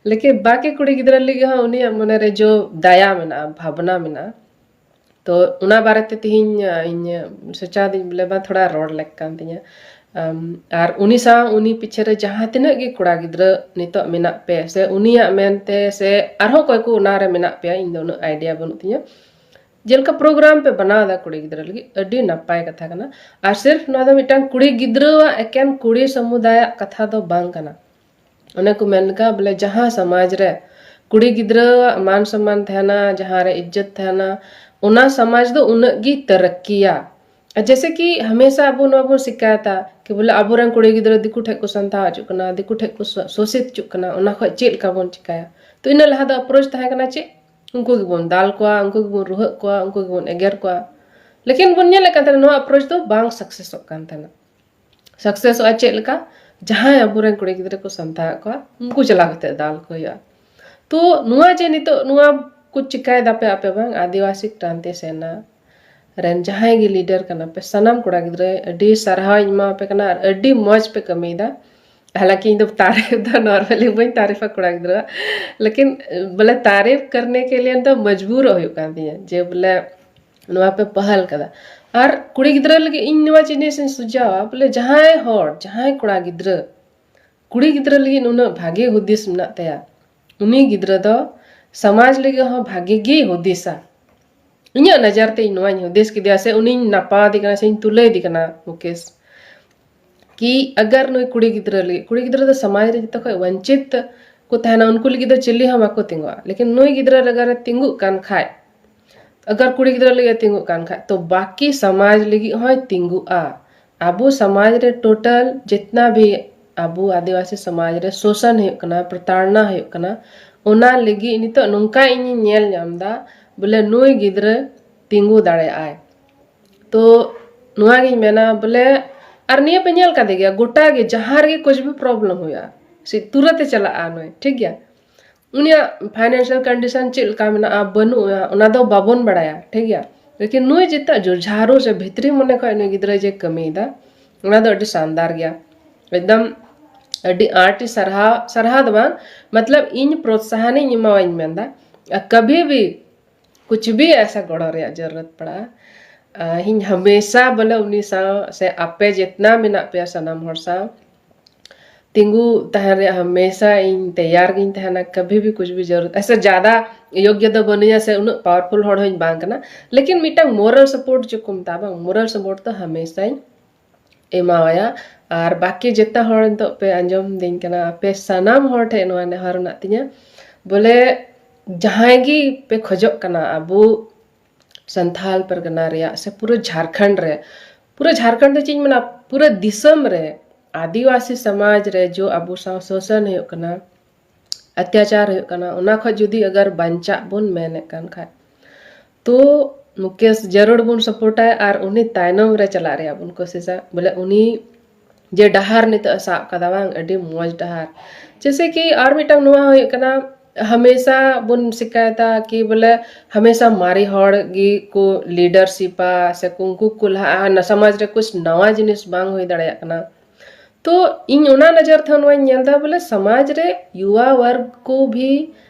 ᱞᱮᱠᱤᱱ ᱵᱟᱠᱤ ᱠᱩᱲᱤ ᱜᱤᱫᱽᱨᱟᱹ ᱞᱟᱹᱜᱤᱫ ᱦᱚᱸ ᱩᱱᱤᱭᱟᱜ ᱢᱚᱱᱮ ᱨᱮ ᱡᱚ ᱫᱟᱭᱟ ᱢᱮᱱᱟᱜᱼᱟ, ᱵᱷᱟᱵᱽᱱᱟ ᱢᱮᱱᱟᱜᱼᱟ᱾ ᱛᱚ ᱚᱱᱟ ᱵᱟᱨᱮᱛᱮ ᱛᱮᱦᱮᱧ ᱤᱧ ᱥᱚᱪᱟᱣ ᱫᱤᱧ ᱵᱚᱞᱮ ᱵᱟᱝ ᱛᱷᱚᱲᱟ ᱨᱚᱲ ᱞᱮᱠ ᱠᱟᱱ ᱛᱤᱧᱟᱹ᱾ ᱟᱨ ᱩᱱᱤ ᱥᱟᱶ ᱩᱱᱤ ᱯᱤᱪᱷᱮ ᱨᱮ ᱡᱟᱦᱟᱸ ᱛᱤᱱᱟᱹᱜ ᱜᱮ ᱠᱚᱲᱟ ᱜᱤᱫᱽᱨᱟᱹ ᱱᱤᱛᱚᱜ ᱢᱮᱱᱟᱜ ᱯᱮ ᱥᱮ ᱩᱱᱤᱭᱟᱜ ᱢᱮᱱᱛᱮ ᱥᱮ ᱟᱨᱦᱚᱸ ᱚᱠᱚᱭ ᱠᱚ ᱚᱱᱟᱨᱮ ᱢᱮᱱᱟᱜ ᱯᱮᱭᱟ, ᱤᱧ ᱫᱚ ᱩᱱᱟᱹᱜ ᱟᱭᱰᱤᱭᱟ ᱵᱟᱹᱱᱩᱜ ᱛᱤᱧᱟᱹ᱾ ᱡᱮᱞᱮᱠᱟ ᱯᱨᱳᱜᱨᱟᱢ ᱯᱮ ᱵᱮᱱᱟᱣ ᱮᱫᱟ ᱠᱩᱲᱤ ᱜᱤᱫᱽᱨᱟᱹ ᱞᱟᱹᱜᱤᱫ, ᱟᱹᱰᱤ ᱱᱟᱯᱟᱭ ᱠᱟᱛᱷᱟ ᱠᱟᱱᱟ᱾ ᱟᱨ ᱥᱤᱨᱯ ᱱᱚᱣᱟ ᱫᱚ ᱢᱤᱫᱴᱟᱝ ᱠᱩᱲᱤ ᱜᱤᱫᱽᱨᱟᱹᱣᱟᱜ, ᱮᱠᱮᱱ ᱠᱩᱲᱤ ᱥᱚᱢᱩᱫᱟᱭᱟᱜ ᱠᱟᱛᱷᱟ ᱫᱚ ᱵᱟᱝ ᱠᱟᱱᱟ᱾ ᱚᱱᱮ ᱠᱚ ᱢᱮᱱ ᱞᱮᱠᱟ ᱵᱚᱞᱮ ᱡᱟᱦᱟᱸ ᱥᱚᱢᱟᱡᱽ ᱨᱮ ᱠᱩᱲᱤ ᱜᱤᱫᱽᱨᱟᱹᱣᱟᱜ ᱢᱟᱱ ᱥᱚᱢᱢᱟᱱ ᱛᱟᱦᱮᱱᱟ, ᱡᱟᱦᱟᱸ ᱨᱮ ᱤᱡᱽᱡᱚᱛ ᱛᱟᱦᱮᱱᱟ, ᱚᱱᱟ ᱥᱚᱢᱟᱡᱽ ᱫᱚ ᱩᱱᱟᱹᱜ ᱜᱮ ᱛᱟᱨᱟᱠᱠᱤᱭᱟ᱾ ᱟᱨ ᱡᱮᱭᱥᱮ ᱠᱤ ᱦᱟᱢᱮᱥᱟ ᱟᱵᱚ ᱱᱚᱣᱟ ᱵᱚᱱ ᱥᱤᱠᱟᱭᱟᱛᱟ ᱠᱤ ᱵᱚᱞᱮ ᱟᱵᱚᱨᱮᱱ ᱠᱩᱲᱤ ᱜᱤᱫᱽᱨᱟᱹ ᱫᱤᱠᱩ ᱴᱷᱮᱡ ᱠᱚ ᱥᱟᱱᱛᱟᱣ ᱦᱚᱪᱚᱜ ᱠᱟᱱᱟ, ᱫᱤᱠᱩ ᱴᱷᱮᱡ ᱠᱚ ᱥᱚ-, ᱥᱳᱥᱤᱛ ᱦᱚᱪᱚᱜ ᱠᱟᱱᱟ, ᱚᱱᱟ ᱠᱷᱚᱡ ᱪᱮᱫ ᱞᱮᱠᱟ ᱵᱚᱱ ᱪᱤᱠᱟᱭᱟ? ᱛᱚ ᱤᱱᱟᱹ ᱞᱟᱦᱟ ᱫᱚ ᱟᱯᱨᱳᱪ ᱛᱟᱦᱮᱸ ᱠᱟᱱᱟ ᱪᱮᱫ? ᱩᱱᱠᱩ ᱜᱮᱵᱚᱱ ᱫᱟᱞ ᱠᱚᱣᱟ, ᱩᱱᱠᱩ ᱜᱮᱵᱚᱱ ᱨᱩᱦᱟᱹᱜ ᱠᱚᱣᱟ, ᱩᱱᱠᱩ ᱜᱮᱵᱚᱱ ᱮᱜᱮᱨ ᱠᱚᱣᱟ᱾ ᱞᱮᱠᱤᱱ ᱵᱚᱱ ᱧᱮᱞᱮᱫ ᱠᱟᱱ ᱛᱟᱦᱮᱱᱟ ᱱᱚᱣᱟ ᱟᱯᱨᱳᱪ ᱫᱚ ᱵᱟᱝ ᱥᱟᱠᱥᱮᱥᱚᱜ ᱠᱟᱱ ᱛᱟᱦᱮᱱᱟ᱾ ᱥᱟᱠᱥᱮᱥᱚᱜᱼᱟ ᱪᱮᱫ ᱞᱮᱠᱟ? ᱡᱟᱦᱟᱸᱭ ᱟᱵᱚᱨᱮᱱ ᱠᱩᱲᱤ ᱜᱤᱫᱽᱨᱟᱹ ᱠᱚ ᱥᱟᱱᱛᱟᱣᱮᱫ ᱠᱚᱣᱟ, ᱩᱱᱠᱩ ᱪᱟᱞᱟᱣ ᱠᱟᱛᱮ ᱫᱟᱞ ᱠᱚ ᱦᱩᱭᱩᱜᱼᱟ᱾ ᱛᱚ ᱱᱚᱣᱟ ᱡᱮ ᱱᱤᱛᱚᱜ ᱱᱚᱣᱟ ᱠᱚ ᱪᱤᱠᱟᱭ ᱫᱟᱯᱮ ᱟᱯᱮ ᱵᱟᱝ, ᱟᱹᱫᱤᱵᱟᱹᱥᱤ ᱠᱨᱟᱱᱛᱤ ᱥᱮᱱᱟ, ᱨᱮᱱ ᱡᱟᱦᱟᱸᱭ ᱜᱮ ᱞᱤᱰᱟᱨ ᱠᱟᱱᱟ ᱯᱮ, ᱥᱟᱱᱟᱢ ᱠᱚᱲᱟ ᱜᱤᱫᱽᱨᱟᱹ ᱟᱹᱰᱤ ᱥᱟᱨᱦᱟᱣ ᱤᱧ ᱮᱢᱟ ᱯᱮ ᱠᱟᱱᱟ ᱟᱨ ᱟᱹᱰᱤ ᱢᱚᱡᱽ ᱯᱮ ᱠᱟᱹᱢᱤᱭᱮᱫᱟ᱾ ᱦᱟᱞᱟᱸᱠᱤ ᱤᱧ ᱫᱚ ᱛᱟᱨᱤᱯᱷ ᱫᱚ normally ᱵᱟᱹᱧ ᱛᱟᱨᱤᱯᱷᱟ ᱠᱚᱲᱟ ᱜᱤᱫᱽᱨᱟᱹᱣᱟᱜ, ᱞᱮᱠᱤᱱ ᱵᱚᱞᱮ ᱛᱟᱨᱤᱯᱷ ᱠᱟᱨᱱᱮ ᱠᱮ ᱞᱤᱭᱮ ᱫᱚ ᱢᱚᱡᱽᱵᱩᱨᱚᱜ ᱦᱩᱭᱩᱜ ᱠᱟᱱ ᱛᱤᱧᱟᱹ ᱡᱮ ᱵᱚᱞᱮ ᱱᱚᱣᱟ ᱯᱮ ᱯᱟᱦᱟᱞ ᱠᱟᱫᱟ᱾ ᱟᱨ ᱠᱩᱲᱤ ᱜᱤᱫᱽᱨᱟᱹ ᱞᱟᱹᱜᱤᱫ ᱤᱧ ᱱᱚᱣᱟ ᱡᱤᱱᱤᱥ ᱤᱧ ᱥᱩᱡᱷᱟᱣᱟ, ᱵᱚᱞᱮ ᱡᱟᱦᱟᱸᱭ ᱦᱚᱲ, ᱡᱟᱦᱟᱸᱭ ᱠᱚᱲᱟ ᱜᱤᱫᱽᱨᱟᱹ ᱠᱩᱲᱤ ᱜᱤᱫᱽᱨᱟᱹ ᱞᱟᱹᱜᱤᱫ ᱱᱩᱱᱟᱹᱜ ᱵᱷᱟᱜᱮ ᱦᱩᱫᱤᱥ ᱢᱮᱱᱟᱜ ᱛᱟᱭᱟ, ᱩᱱᱤ ᱜᱤᱫᱽᱨᱟᱹ ᱫᱚ ᱥᱚᱢᱟᱡᱽ ᱞᱟᱹᱜᱤᱫ ᱦᱚᱸ ᱵᱷᱟᱜᱮ ᱜᱮᱭ ᱦᱩᱫᱤᱥᱟ᱾ ᱤᱧᱟᱹᱜ ᱱᱚᱡᱚᱨ ᱛᱮ ᱤᱧ ᱱᱚᱣᱟᱧ ᱦᱩᱫᱤᱥ ᱠᱮᱫᱮᱭᱟ, ᱥᱮ ᱩᱱᱤᱧ ᱱᱟᱯᱟᱣ ᱫᱮ ᱠᱟᱱᱟ, ᱥᱮᱧ ᱛᱩᱞᱟᱹᱭ ᱫᱮ ᱠᱟᱱᱟ ᱢᱩᱠᱮᱥ, ᱠᱤ ᱟᱜᱟᱨ ᱱᱩᱭ ᱠᱩᱲᱤ ᱜᱤᱫᱽᱨᱟᱹ ᱞᱟᱹᱜᱤᱫ, ᱠᱩᱲᱤ ᱜᱤᱫᱽᱨᱟᱹ ᱫᱚ ᱥᱚᱢᱟᱡᱽ ᱨᱮ ᱡᱚᱛᱚ ᱠᱷᱚᱱ ᱵᱚᱧᱪᱤᱛ ᱠᱚ ᱛᱟᱦᱮᱱᱟ, ᱩᱱᱠᱩ ᱞᱟᱹᱜᱤᱫ ᱫᱚ ᱪᱤᱞᱤ ᱦᱚᱸ ᱵᱟᱠᱚ ᱛᱤᱸᱜᱩᱜᱼᱟ, ᱞᱮᱠᱤᱱ ᱱᱩᱭ ᱜᱤᱫᱽᱨᱟᱹ ᱟᱜᱟᱨ ᱮ ᱛᱤᱸᱜᱩᱜ ᱠᱟᱱ ᱠᱷᱟᱡ, ᱟᱜᱟᱨ ᱠᱩᱲᱤ ᱜᱤᱫᱽᱨᱟᱹ ᱞᱟᱹᱜᱤᱫ ᱮ ᱛᱤᱸᱜᱩᱜ ᱠᱟᱱ ᱠᱷᱟᱡ, ᱛᱚ ᱵᱟᱠᱤ ᱥᱚᱢᱟᱡᱽ ᱞᱟᱹᱜᱤᱫ ᱦᱚᱸᱭ ᱛᱤᱸᱜᱩᱜᱼᱟ᱾ ᱟᱵᱚ ᱥᱚᱢᱟᱡᱽ ᱨᱮ total ᱡᱤᱛᱱᱟ ᱵᱷᱤ ᱟᱵᱚ ᱟᱹᱫᱤᱵᱟᱹᱥᱤ ᱥᱚᱢᱟᱡᱽ ᱨᱮ ᱥᱳᱥᱚᱱ ᱦᱩᱭᱩᱜ ᱠᱟᱱᱟ, ᱯᱨᱚᱛᱟᱲᱱᱟ ᱦᱩᱭᱩᱜ ᱠᱟᱱᱟ, ᱚᱱᱟ ᱞᱟᱹᱜᱤᱫ ᱱᱤᱛᱚᱜ ᱱᱚᱝᱠᱟ ᱤᱧᱤᱧ ᱧᱮᱞ ᱧᱟᱢ ᱮᱫᱟ, ᱵᱚᱞᱮ ᱱᱩᱭ ᱜᱤᱫᱽᱨᱟᱹ ᱛᱤᱸᱜᱩ ᱫᱟᱲᱮᱭᱟᱜᱼᱟᱭ᱾ ᱛᱚ ᱱᱚᱣᱟ ᱜᱤᱧ ᱢᱮᱱᱟ ᱵᱚᱞᱮ, ᱟᱨ ᱱᱤᱭᱟᱹ ᱯᱮ ᱧᱮᱞ ᱠᱟᱫᱮ ᱜᱮᱭᱟ, ᱜᱚᱴᱟ ᱜᱮ ᱡᱟᱦᱟᱸ ᱨᱮᱜᱮ ᱠᱩᱪ ᱵᱷᱤ problem ᱦᱩᱭᱩᱜᱼᱟ, ᱥᱮ ᱛᱩᱨᱟᱹᱛ ᱮ ᱪᱟᱞᱟᱜᱼᱟ ᱱᱩᱭ, ᱴᱷᱤᱠ ᱜᱮᱭᱟ᱾ ᱩᱱᱤᱭᱟᱜ financial condition ᱪᱮᱫ ᱞᱮᱠᱟ ᱢᱮᱱᱟᱜᱼᱟ, ᱵᱟᱹᱱᱩᱜᱼᱟ, ᱚᱱᱟ ᱫᱚ ᱵᱟᱵᱚᱱ ᱵᱟᱲᱟᱭᱟ, ᱴᱷᱤᱠ ᱜᱮᱭᱟ᱾ ᱞᱮᱠᱤᱱ ᱱᱩᱭ ᱡᱮᱴᱟ ᱡᱩᱡᱷᱟᱨᱩ ᱥᱮ ᱵᱷᱤᱛᱨᱤ ᱢᱚᱱᱮ ᱠᱷᱚᱱ ᱱᱩᱭ ᱜᱤᱫᱽᱨᱟᱹ ᱡᱮ ᱠᱟᱹᱢᱤᱭᱮᱫᱟ, ᱚᱱᱟ ᱫᱚ ᱟᱹᱰᱤ ᱥᱟᱱᱫᱟᱨ ᱜᱮᱭᱟ᱾ ᱮᱠᱫᱚᱢ ᱟᱹᱰᱤ ᱟᱸᱴ ᱥᱟᱨᱦᱟᱣ, ᱥᱟᱨᱦᱟᱣ ᱫᱚ ᱵᱟᱝ, ᱢᱚᱛᱞᱚᱵ ᱤᱧ ᱯᱨᱚᱛᱥᱟᱦᱚᱱᱤᱧ ᱮᱢᱟᱣᱟᱧ ᱢᱮᱱᱫᱟ᱾ ᱟᱨ ᱠᱟᱵᱷᱤ ᱵᱷᱤ ᱠᱩᱪ ᱵᱷᱤ ᱟᱭᱥᱟ ᱜᱚᱲᱚ ᱨᱮᱭᱟᱜ ᱡᱟᱨᱩᱨᱟᱛ ᱯᱟᱲᱟᱜᱼᱟ, ᱟᱨ ᱤᱧ ᱦᱟᱢᱮᱥᱟ ᱵᱚᱞᱮ ᱩᱱᱤ ᱥᱟᱶ ᱥᱮ ᱟᱯᱮ ᱡᱮᱛᱱᱟ ᱢᱮᱱᱟᱜ ᱯᱮᱭᱟ ᱥᱟᱱᱟᱢ ᱦᱚᱲ ᱥᱟᱶ ᱛᱤᱸᱜᱩ ᱛᱟᱦᱮᱱ ᱨᱮᱭᱟᱜ ᱦᱟᱢᱮᱥᱟ ᱤᱧ ᱛᱮᱭᱟᱨ ᱜᱤᱧ ᱛᱟᱦᱮᱱᱟ, ᱠᱟᱵᱷᱤ ᱵᱷᱤ ᱠᱩᱪ ᱵᱷᱤ ᱡᱟᱨᱩᱨᱟᱛ, ᱟᱭᱥᱟ ᱡᱟᱫᱟ ᱭᱳᱜᱭᱚ ᱫᱚ ᱵᱟᱹᱱᱩᱧᱟ ᱥᱮ ᱩᱱᱟᱹᱜ powerful ᱦᱚᱲ ᱦᱚᱸᱧ ᱵᱟᱝ ᱠᱟᱱᱟ, ᱞᱮᱠᱤᱱ ᱢᱤᱫᱴᱟᱝ moral support ᱡᱮ ᱠᱚ ᱢᱮᱛᱟᱜᱼᱟ ᱵᱟᱝ, moral support ᱫᱚ ᱦᱟᱢᱮᱥᱟᱧ ᱮᱢᱟᱣᱟᱭᱟ᱾ ᱟᱨ ᱵᱟᱠᱤ ᱡᱮᱛᱟ ᱦᱚᱲ ᱱᱤᱛᱚᱜ ᱯᱮ ᱟᱸᱡᱚᱢ ᱫᱤᱧ ᱠᱟᱱᱟ, ᱟᱯᱮ ᱥᱟᱱᱟᱢ ᱦᱚᱲ ᱴᱷᱮᱱ ᱱᱚᱣᱟ ᱱᱮᱦᱚᱨ ᱢᱮᱱᱟᱜ ᱛᱤᱧᱟᱹ, ᱵᱚᱞᱮ ᱡᱟᱦᱟᱸᱭ ᱜᱮ ᱯᱮ ᱠᱷᱚᱡᱚᱜ ᱠᱟᱱᱟ ᱟᱵᱚ ᱥᱟᱱᱛᱷᱟᱞ ᱯᱟᱨᱜᱟᱱᱟ ᱨᱮᱭᱟᱜ ᱥᱮ ᱯᱩᱨᱟᱹ ᱡᱷᱟᱲᱠᱷᱚᱸᱰ ᱨᱮ, ᱯᱩᱨᱟᱹ ᱡᱷᱟᱲᱠᱷᱚᱸᱰ ᱫᱚ ᱪᱮᱫ ᱤᱧ ᱢᱮᱱᱟ, ᱯᱩᱨᱟᱹ ᱫᱤᱥᱚᱢ ᱨᱮ ᱟᱹᱫᱤᱵᱟᱹᱥᱤ ᱥᱚᱢᱟᱡᱽ ᱨᱮ ᱡᱚ ᱟᱵᱚ ᱥᱟᱶ ᱥᱳᱥᱚᱱ ᱦᱩᱭᱩᱜ ᱠᱟᱱᱟ, ᱚᱛᱛᱟᱪᱟᱨ ᱦᱩᱭᱩᱜ ᱠᱟᱱᱟ, ᱚᱱᱟ ᱠᱷᱚᱡ ᱡᱩᱫᱤ ᱟᱜᱟᱨ ᱵᱟᱧᱪᱟᱜ ᱵᱚᱱ ᱢᱮᱱᱮᱫ ᱠᱟᱱ ᱠᱷᱟᱡ, ᱛᱚ ᱢᱩᱠᱮᱥ ᱡᱟᱹᱨᱩᱲ ᱵᱚᱱ support ᱟᱭ ᱟᱨ ᱩᱱᱤ ᱛᱟᱭᱱᱚᱢ ᱨᱮ ᱪᱟᱞᱟᱜ ᱨᱮᱭᱟᱜ ᱵᱚᱱ ᱠᱳᱥᱤᱥᱟ, ᱵᱚᱞᱮ ᱩᱱᱤ ᱡᱮ ᱰᱟᱦᱟᱨ ᱱᱤᱛᱚᱜ ᱮ ᱥᱟᱵ ᱠᱟᱫᱟ ᱵᱟᱝ, ᱟᱹᱰᱤ ᱢᱚᱡᱽ ᱰᱟᱦᱟᱨ᱾ ᱡᱮᱭᱥᱮ ᱠᱤ ᱟᱨ ᱢᱤᱫᱴᱟᱝ ᱱᱚᱣᱟ ᱦᱩᱭᱩᱜ ᱠᱟᱱᱟ, ᱦᱟᱢᱮᱥᱟ ᱵᱚᱱ ᱥᱤᱠᱟᱭᱮᱛᱟ ᱠᱤ ᱵᱚᱞᱮ ᱦᱟᱢᱮᱥᱟ ᱢᱟᱨᱮ ᱦᱚᱲ ᱜᱮ ᱠᱚ ᱞᱤᱰᱟᱨᱥᱤᱯᱟ ᱥᱮ ᱠᱚ ᱩᱱᱠᱩ ᱠᱚ ᱞᱟᱦᱟᱜᱼᱟ, ᱥᱚᱢᱟᱡᱽ ᱨᱮ ᱠᱩᱪ ᱱᱟᱣᱟ ᱡᱤᱱᱤᱥ ᱵᱟᱝ ᱦᱩᱭ ᱫᱟᱲᱮᱭᱟᱜ ᱠᱟᱱᱟ᱾ ᱛᱚ ᱤᱧ ᱚᱱᱟ ᱱᱚᱡᱚᱨ ᱛᱮᱦᱚᱸ ᱱᱚᱣᱟᱧ ᱧᱮᱞ ᱮᱫᱟ ᱵᱚᱞᱮ ᱥᱚᱢᱟᱡᱽ ᱨᱮ ᱭᱩᱣᱟ ᱣᱟᱨᱜ ᱠᱚ ᱵᱷᱤ,